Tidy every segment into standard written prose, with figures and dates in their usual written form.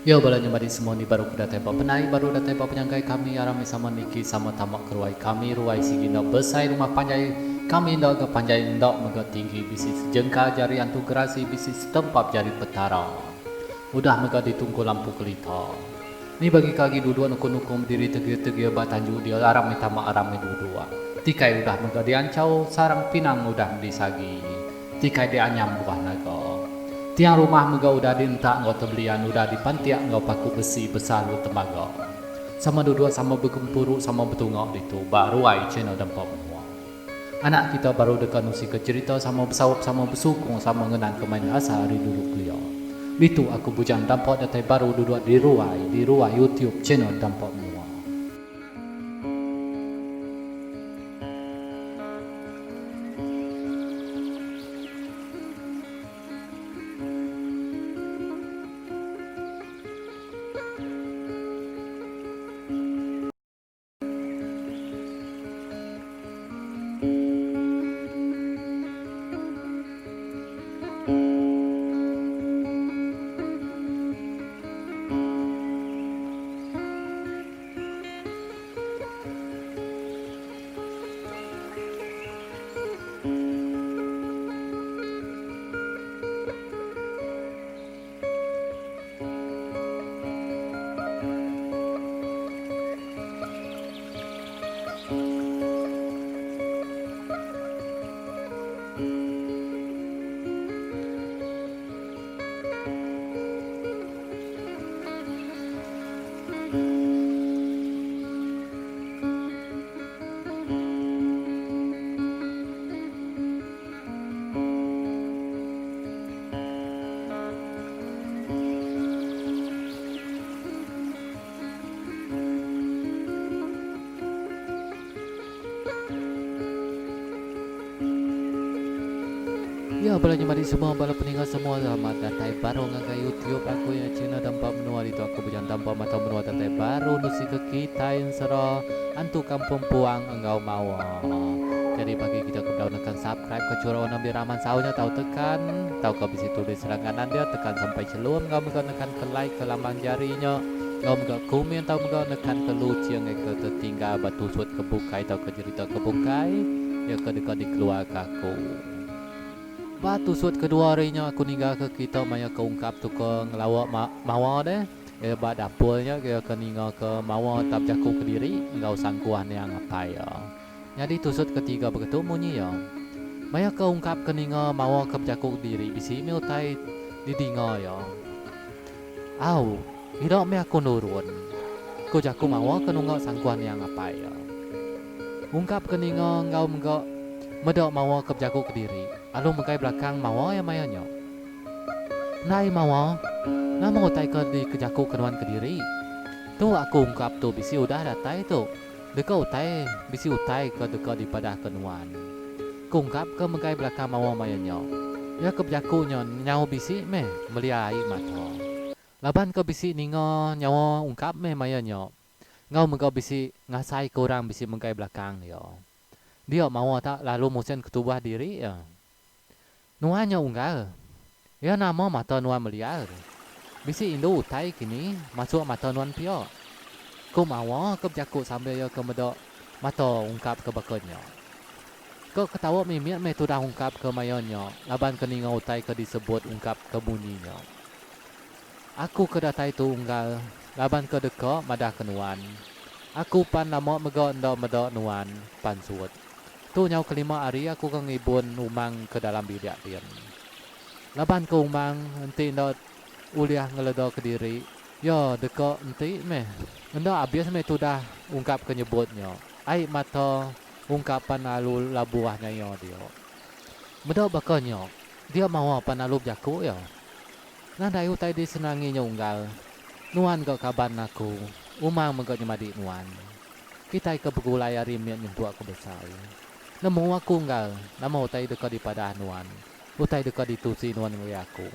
Yo bala nya madi semua ni baru ke datai ba penai baru datai ba penyangkai kami aram meh sama niki sama tama ke ruai kami ruai sigi enda besai rumah panjai kami enda ga panjai enda mega tinggi bisi sejengkal jari antu gerasi bisi setempap jari petara udah mega ditungku lampu kelita ni bagi ke agi duduk nukung nukung bediri tegir tegir ba tanju dia aram meh tama aram meh duduk tikai udah mega dianchau sarang pinang udah medi sagi. Tikai dianyam buah naga. Tiang rumah mega udah dientak enggau tebelian udah dipantik enggau paku besi besalu tembaga. Sama duduk sama begempuru sama betunga ditu ba ruai channel Dempa Menua. Anak kita baru deka nusika cherita sama besaup sama besukung sama ngenanka main asal ari dulu kelia. Ditu aku Bujang Dampa datai baru duduk di ruai di ruai YouTube channel Dampa Menua. Ya bala nyemadi semua bala peninga semua selamat datai baru ngagai YouTube aku ya channel Dampa Menua ditu aku bejang Dampa Matau Menua datai baru nusi ke kitai ensera antu kampung puang enggau mawa. Jadi bagi kita ke bedau nekan subscribe ke chura warna bira mansau nya tau tekan tauka bisi tulis langganan dia tekan sampai chelum enggau mega nekan ke like ke lambang jari nya enggau mega komen tau mega nekan ke lucing ke tetinggal ba tusut ke bukai tauka jerita ke bukai iya ke deka dikeluarka aku. Ba tusut kedua hari nya aku ninggalka kita maya ke ungkap tu ke ngelawa mawa deh. Iya ba dapur nya iya ke ningaka mawa tap jaku kediri enggau sangkuh niang apai iya. Nyadi tusut ketiga beketu munyi iya. Maya ke ungkap ke ninga mawa ke bejaku kediri bisi mih utai didinga iya. Au, ida mih aku nurun, ku jaku mawa ke nunga sangkuh niang apai iya. Ungkap ke ninga enggau mega meda mawa ke bejaku kediri alu megai belakang mawa iya maya nya. Ndai mawa, nama utai ke dikejaku ke nuan kediri? Tu aku ungkap tu bisi udah datai tu, deka utai bisi utai ke deka dipadah ke nuan. Ku ungkap ke megai belakang mawa maya nya. Iya ke bejaku nya nyau bisi meh melia ai mata. Laban ke bisi ninga nyawa ungkap meh maya nya. Enggau mega bisi ngasaika orang bisi megai belakang iya. Dia mawa ta lalu musin ketubah diri iya. Nuan nya unggal. Iya nama mata nuan meliar. Bisi indu utai kini masuk mata nuan pia. Ku mawa ke bejaku sambil iya ke meda mata ungkap ke baka nya. Ke ketawa mimit meh tudah ungkap ke maya nya laban ke ninga utai ke disebut ungkap ke munyi nya. Aku ke datai tu unggal laban ke deka madahka nuan. Aku pan lama mega enda meda nuan pansut. Tu nyau kelima hari aku ke ngibun umang ke dalam bilik din. Laban ke umang enti enda ulih ngeleda kediri, iya deka enti meh. Enda abis meh tudah ungkap ke nyebut nya. Ai mata ungkap pan lalu labuh nyaya dia. Meda baka nya, dia mawa pan lalu bejaku iya. Nadai utai disenangi nya unggal. Nuan ga kaban aku, umang mega nyemadi nuan. Kitai ke begulai ari mit nyentuk ke besai. Nemu aku unggal, nama utai deka dipadah nuan, utai deka ditusi nuan ngagai aku.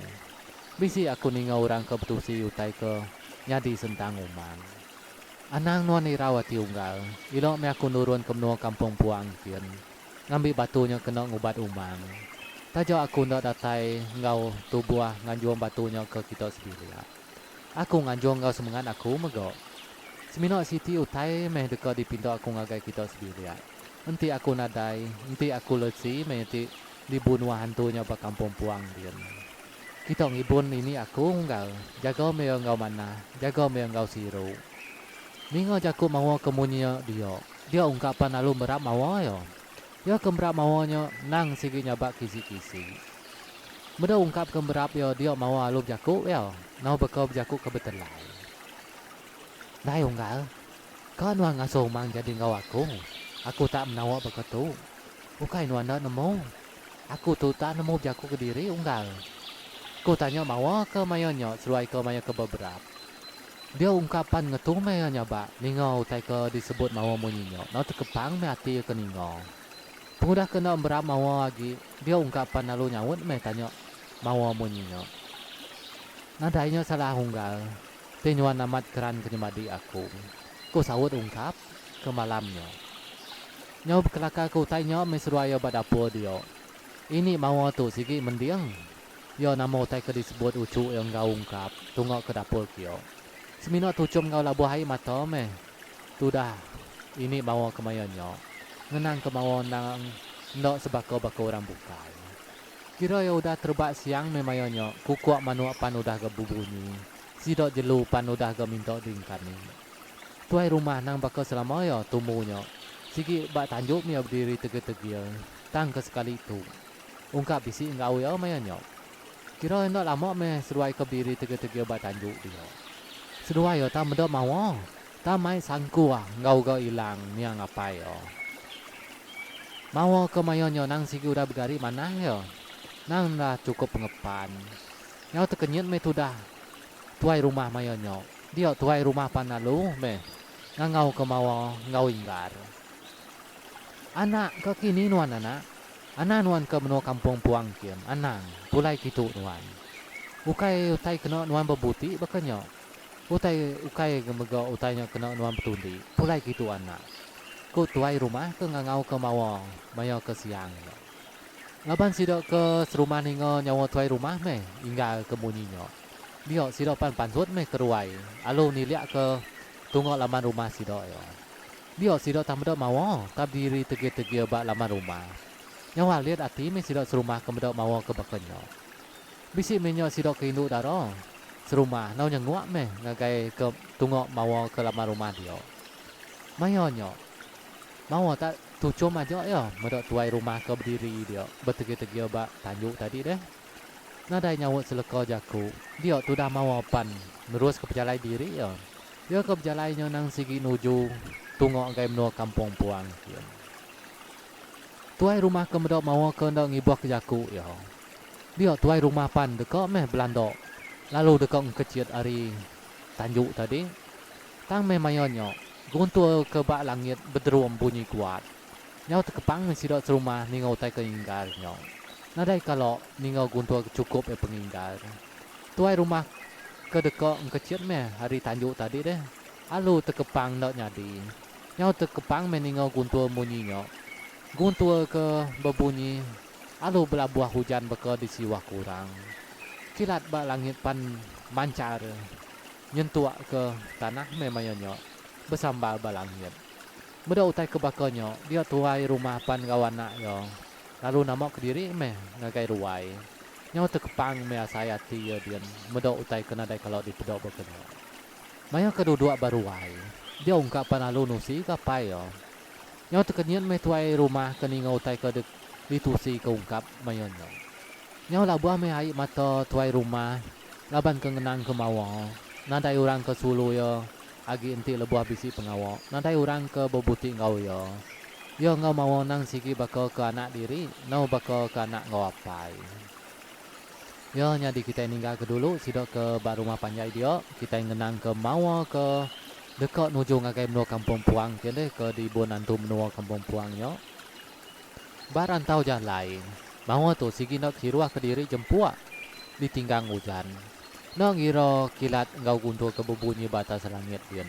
Bisi aku ninga orang ke betusi utai ke nyadi sentang umang. Anang nuan irau ati unggal, ila meh aku nurun ke menua kampung puang kin. Ngambi batu nya kena ngubat umang. Taja aku enda datai enggau tubuh nganjung batu nya ke kita sebilik. Aku nganjung enggau semengat aku mega. Semina siti utai meh deka dipinta aku ngagai kita sebilik. Enti aku nadai, enti aku lesi meh ti dibunuh antu nya ba kampung puang din. Kita ngibun ini aku unggal, jaga meh iya enggau manah, jaga meh iya enggau siru. Ninga jaku mawa ke munyi nya dia, dia ungkap pan lalu merap mawa iya. Iya ke merap mawa nya endang sigi nyabak kisi-kisi. Meda ungkap ke merap iya dia mawa alu bejaku iya, enggau beka bejaku ke betelai. Ndai unggal, ka nuan ngasuh umang jadi enggau aku, aku tak menawa baka tu. Ukai nuan enda nemu. Aku tu tak nemu bejaku kediri unggal. Ku tanya mawa ke maya nya seduai ke maya ke beberap. Dia ungkap pan ngetu meh iya nyabak ninga utai ke disebut mawa munyi nya. Enggau tekepang meh ati iya ke ninga. Pengudah ke enda merap mawa agi, dia ungkap pan lalu nyaut meh tanya mawa munyi nya. Nadai nya salah unggal, ti nyuan amat keran ke nyemadi aku, ku saut ungkap ke malam nya. Nyau bekelakar ke utai nya meh seduai iya ba dapur dia. Ini mawa tu sigi mending. Iya nama utai ke disebut uchu iya enggau ungkap tunga ke dapur kio. Semina tuchum enggau labuh ai mata meh tudah ini mawa ke maya nya. Ngenang ke mawa endang enda sebaka baka orang bukai. Kira iya udah terebak siang meh maya nya kukuk manuk pan udah ga bebunyi, sida jelu pan udah ga minta diengkani. Tuai rumah nang baka selama iya tumu nya sigi ba tanju meh iya bediri tegil-tegil tang ke sekali tu. Ungkap bisi enggau iya maya nya. Kira enda lama meh seduai ke bediri tegil-tegil ba tanju dia. Seduai iya tang meda mawa, tang mai sangkuh enggau ga ilang niang apai iya. Mawa ke maya nya nang sigi udah begari manah iya. Nang enda chukup pengepan. Nyau tekenyit meh tudah tuai rumah maya nya. Dia tuai rumah pan lalu meh ngangau ke mawa enggau inggar. Anak ke kini nuan anak. Anang nuan ke menua kampung puang kin, anang, pulai kitu nuan. Ukai utai kena nuan bebuti baka nya. Utai ukai ga mega utai nya kena nuan betundi, pulai kitu anak. Ku tuai rumah ke ngangau ke mawa maya ke siang nya. Laban sida ke serumah ninga nyawa tuai rumah meh inggar ke munyi nya. Dia sida pan pansut meh ke ruai alu nilik ke tunga laman rumah sida iya. Dia sida tang meda mawa ka bediri tegir-tegir ba laman rumah. Nyau alit ati meh sida serumah ke meda mawa ke baka nya. Bisi meh nya sida ke indu dara serumah enggau nyenguk meh ngagai ke tunga mawa ke laman rumah dia. Maya nya, mawa tak tuchum aja iya meda tuai rumah ke bediri dia betegir-tegir ba tanju tadi deh. Nadai nyaut seleka jaku, dia tudah mawa pan neruska pejalai diri iya. Iya ke bejalai nya nang sigi nuju tunga ngagai menua kampung puang kin. Tuai rumah ke meda mawa ke enda ngibuh ke jaku iya. Dia tuai rumah pan deka meh belanda lalu deka ngekechit ari tanju tadi. Tang meh maya nya, guntur ke ba langit bederum bunyi kuat. Nyau tekepang meh sida serumah ninga utai ke inggar nya. Nadai kala ninga guntur ke chukup iya penginggar. Tuai rumah ke deka engkechit meh ari tanju tadi deh. Alu tekepang enda nyadi. Nyau tekepang meh ninga guntur munyi nya. Guntur ke bebunyi alu belabuh ujan baka disiwah ke orang. Kilat ba langit pan manchar nyentuk ke tanah meh maya nya besambal ba langit. Meda utai ke baka nya dia tuai rumah pan enggau anak iya lalu nama kediri meh ngagai ruai. Nyau tekepang meh asai ati iya din meda utai ke nadai kala dipeda baka nya. Maya ke duduk ba ruai, dia ungkap pan alu nusi ke apai iya. Nyau tekenyit meh tuai rumah ke ninga utai ke ditusi ke ungkap maya nya. Nyau labuh meh ai mata tuai rumah laban ke ngenang ke mawa nadai orang ke sulu iya agi enti lebuh bisi pengawa nadai orang ke bebuti enggau iya. Iya enggau mawa nang sigi baka ke anak diri enggau baka ke anak enggau apai. Iya nyadi kitai ninggal ke dulu sida ke ba rumah panjai dia, kitai ngenang ke mawa ke deka nuju ngagai menua kampung puang kin deh ke diibun antu menua kampung puang nya. Ba rantau jalai, mawa tu sigi enda kiruh ke diri jempuk ditinggang ujan. Enda ngira kilat enggau guntur ke bebunyi ba atas langit din.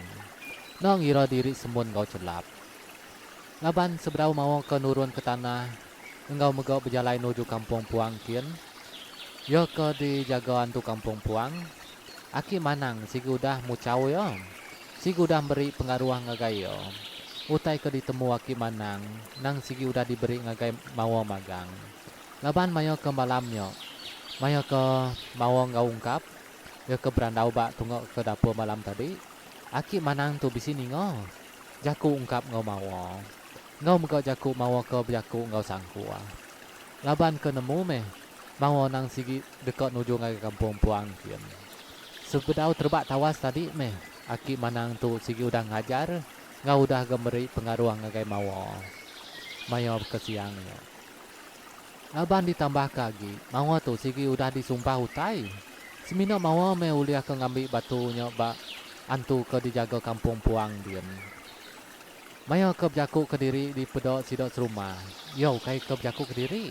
Enda ngira diri semun enggau chelap. Laban sebedau mawa ke nurun ke tanah enggau mega bejalai nuju kampung puang kin, iya ke dijaga antu kampung puang. Aki Manang sigi udah muchau iya. Sigi udah meri pengaruh ngagai iya. Utai ke ditemu Aki Manang nang sigi udah diberi ngagai Mawa magang. Laban maya ke malam nya, maya ke Mawa enggau Ungkap iya ke berandau ba tunga ke dapur malam tadi, Aki Manang tu bisi ninga jaku Ungkap enggau Mawa. Enggau mega jaku Mawa ke bejaku enggau Sangkuh. Laban ke nemu meh Mawa nang sigi deka nuju ngagai kampung puang kin. Sebedau terebak tawas tadi meh aki manang tu sigi udah ngajar enggau udah ga meri pengaruh ngagai Mawa maya ke siang nya. Laban ditambahka agi, Mawa tu sigi udah disumpah utai. Semina Mawa meh ulih ke ngambi batu nya ba antu ke dijaga kampung puang din. Maya ke bejaku kediri dipeda sida serumah, iya ukai ke bejaku kediri.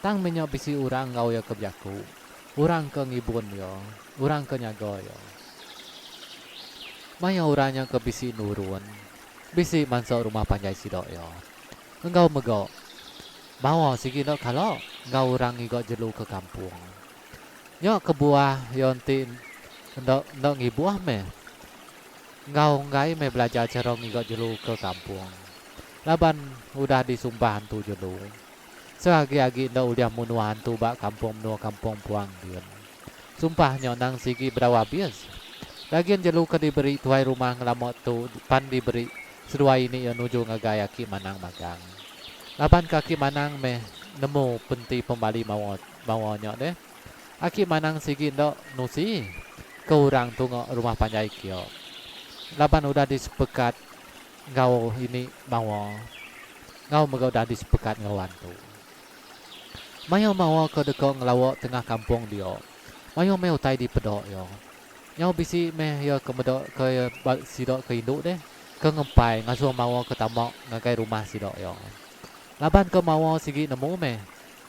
Tang meh nya bisi orang enggau iya ke bejaku, orang ke ngibun iya, orang ke nyaga iya. Maya orang nya ke bisi nurun, bisi mansa rumah panjai sida iya. Enggau mega, mawa sigi enda kala enggau orang ngiga jelu ke kampung. Nya kebuah iya enti enda enda ngibuh meh enggau enggai meh belajar chara ngiga jelu ke kampung laban udah disumpah antu jelu. Seagi-agi enda ulih munuh antu ba kampung menua kampung puang din. Sumpah nya endang sigi bedau abis. Dagin jelu ke diberi tuai rumah ngelama tu pan diberi seduai ini iya nuju ngagai aki manang magang. Laban ke aki manang meh nemu penti pembali mawa mawa nya deh. Aki manang sigi enda nusi ke orang tunga rumah panjai kia. Laban udah disepekat enggau ini mawa enggau mega udah disepekat enggau antu. Mayuh mawa ke deka ngelawa tengah kampung dia. Mayuh meh utai dipeda iya. Nyau bisi meh iya ke meda ke sida ke indu deh ke ngempai ngasuh mawa ke tama ngagai rumah sida iya. Laban ke mawa sigi nemu meh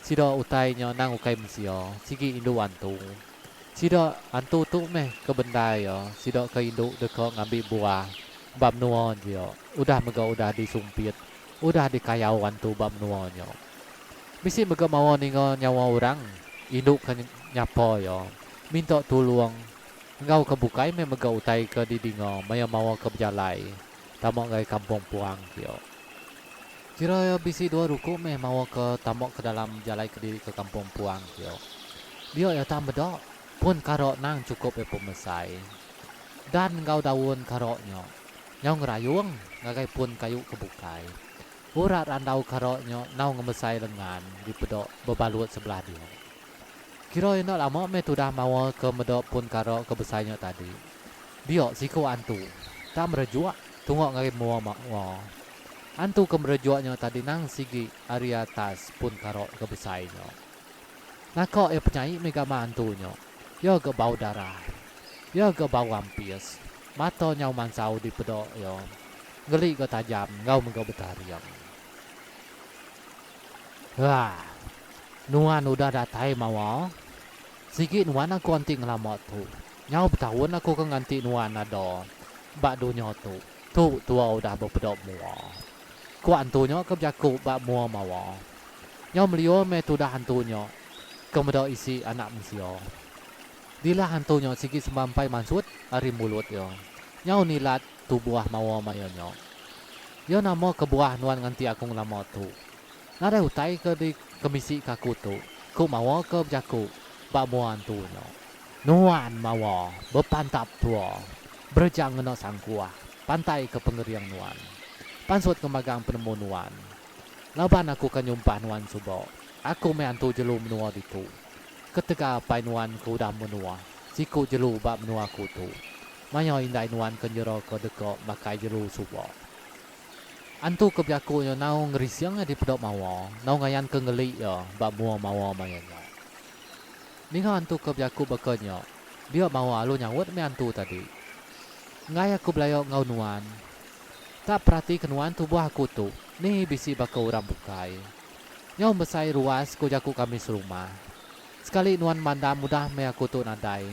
sida utai nya nang ukai mensia, sigi indu antu. Sida antu tu meh ke bendar iya sida ke indu deka ngambi buah ba menua dia udah mega udah disumpit udah dikayau antu ba menua nya. Bisi mega mawa ninga nyawa orang indu ke nyapa iya minta tulung enggau ke bukai meh mega utai ke didinga maya mawa ke bejalai tama ngagai kampung puang kia. Kira iya bisi dua ruku meh mawa ke tama ke dalam jalai kediri ke kampung puang kia. Dia iya tang meda pun kara nang chukup iya pemesai. Dan enggau daun kara nya nyau ngerayung ngagai pun kayu ke bukai. Urat randau kara nya nau ngemesai lengan dipeda bebalut sebelah dia. Kira iya enda lama meh tudah mawa ke meda pun kara ke besai nya tadi. Dia siku antu tang merejuk tunga ngagai mua mawa. Antu ke merejuk nya tadi nang sigi ari atas pun kara ke besai nya. Naka iya penyai meh gamal antu nya. Iya ga bau darah. Iya ga bau ampis. Mata nyau mansau dipeda iya. Ngeli ga tajam enggau mega betaring. Wah. Nuan udah datai mawa. Sigi nuan aku anti ngelama tu. Nyau betaun aku ke nganti nuan ada ba dunya tu. Tu tua udah bepeda mua. Ku antu nya ke bejaku ba mua mawa. Nyau meliur meh tudah antu nya ke meda isi anak mensia. Dilah antu nya sigi semampai mansut ari mulut iya. Nyau nilat tubuh mawa maya nya. Iya nama kebuah nuan nganti aku ngelama tu. Nadai utai ke dikemisi ke aku tu, ku mawa ke bejaku ba mua antu nya. Nuan mawa bepantap tua berejang ngena sangkuh pantai ke pengering nuan. Pansut ke magang penemu nuan. Laban aku ke nyumpah nuan suba, aku meh antu jelu menua ditu. Ketegal apai nuan ke udah menua, siku jelu ba menua aku tu. Maya indai nuan ke nyera ke deka makai jelu suba. Antu ke bejaku nya nau ngerising iya dipeda mawa, nau ngayan ke ngeli iya ba mua mawa maya nya. Ninga antu ke bejaku baka nya, dia mawa alu nyaut meh antu tadi. Enggai aku belaya enggau nuan. Tak perati ke nuan tubuh aku tu, ni bisi baka orang bukai. Nyau mesai ruas ku jaku kami serumah. Sekali nuan mandam udah meh aku tu nadai.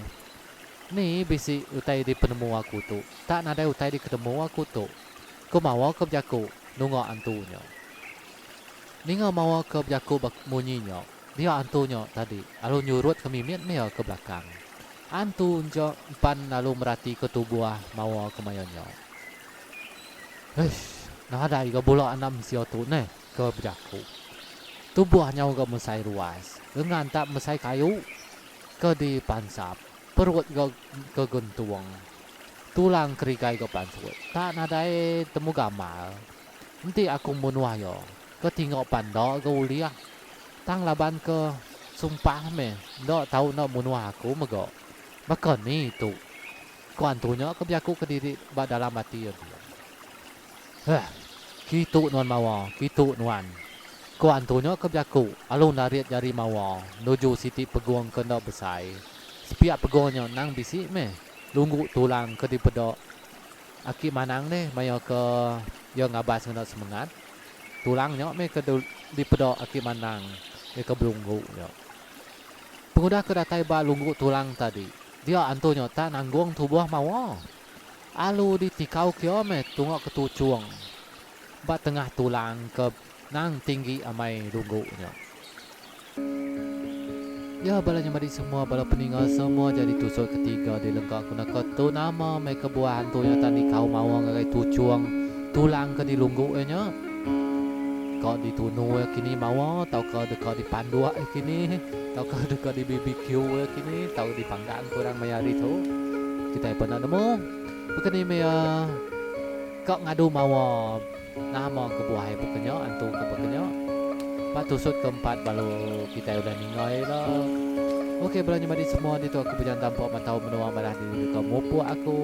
Ni bisi utai dipenemu aku tu, tak nadai utai diketemu aku tu, ku Mawa ke bejaku nunga antu nya. Ninga Mawa ke bejaku munyi nya, dia antu nya tadi alu nyurut ke mimit meh iya ke belakang. Antu enja empan lalu meratika tubuh mawa ke maya nya. Eish, nadai ga bula anak mensia tu neh, ke bejaku. Tubuh nyau ga mesai ruas, lengan tak mesai kayu ke dipansap, perut ga ke gentung. Tulang kerigai ga pansut, tak nadai temu gamal. Enti aku munuh iya, ke tingok pan enda ga ulih. Tang laban ke sumpah meh enda tau enda munuh aku mega. Baka ni tu? Ku antu nya ke bejaku kediri ba dalam ati iya dia. Heh, kitu nuan mawa, kitu nuan. Ku antu nya ke bejaku alu narit jari mawa nuju siti pegung ke enda besai. Sepiak pegung nya nang bisi meh lunggu tulang ke dipeda aki manang deh maya ke iya ngabas ngena semengat. Tulang nya meh ke dipeda aki manang iya ke belunggu nya. Pengudah ke datai ba lunggu tulang tadi, dia antu nya tak nanggung tubuh mawa. Alu ditikau kia meh tunga ke tuchung ba tengah tulang ke nang tinggi amai lunggu nya. Ya bala nya madi semua bala peninga semua jadi tusut ketiga dilengka ku naka tu nama meh kebuah antu nya tak nikau mawa ngagai tuchung tulang ke dilunggu iya nya. Ka ditunu iya kini mawa tauka deka dipanduk iya kini tauka deka di BBQ iya kini tau dipanggang ke orang maya hari tu. Kitai pun enda nemu. Baka ni meh iya ka ngadu mawa. Nama kebuah iya baka nya antu ke baka nya. Ba tusut ke empat balu kitai udah ninga iya ila. Ok bala nyemadi semua ditu aku bejantan empa matau menua madah diri deka mupuk aku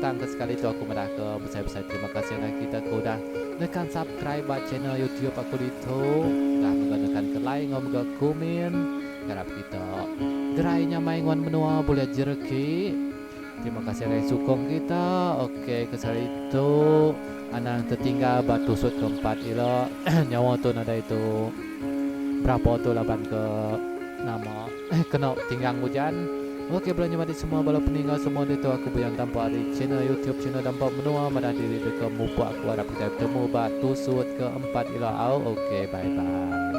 tang ke sekali tu aku madah ke besai besai terima kasih ngagai kita ke udah nekan subscribe ba channel youtube aku ditu udah mega nekan ke like enggau mega komen ngarap kita gerai nyamai nguan menua bulih jereki. Terima kasih ngagai sukong kita. Ok ke sehari tu anang tertinggal ba tusut ke empat ila nyawa tu nadai tu berapa tu laban ke nama kena tinggang ujan. Ok bala nyemadi semua bala peninga semua ditu aku Bujang Tampa ari channel youtube channel Dampa Menua madah diri deka mupuk aku arap kitai betemu ba tusut ke empat ila au ok bye bye.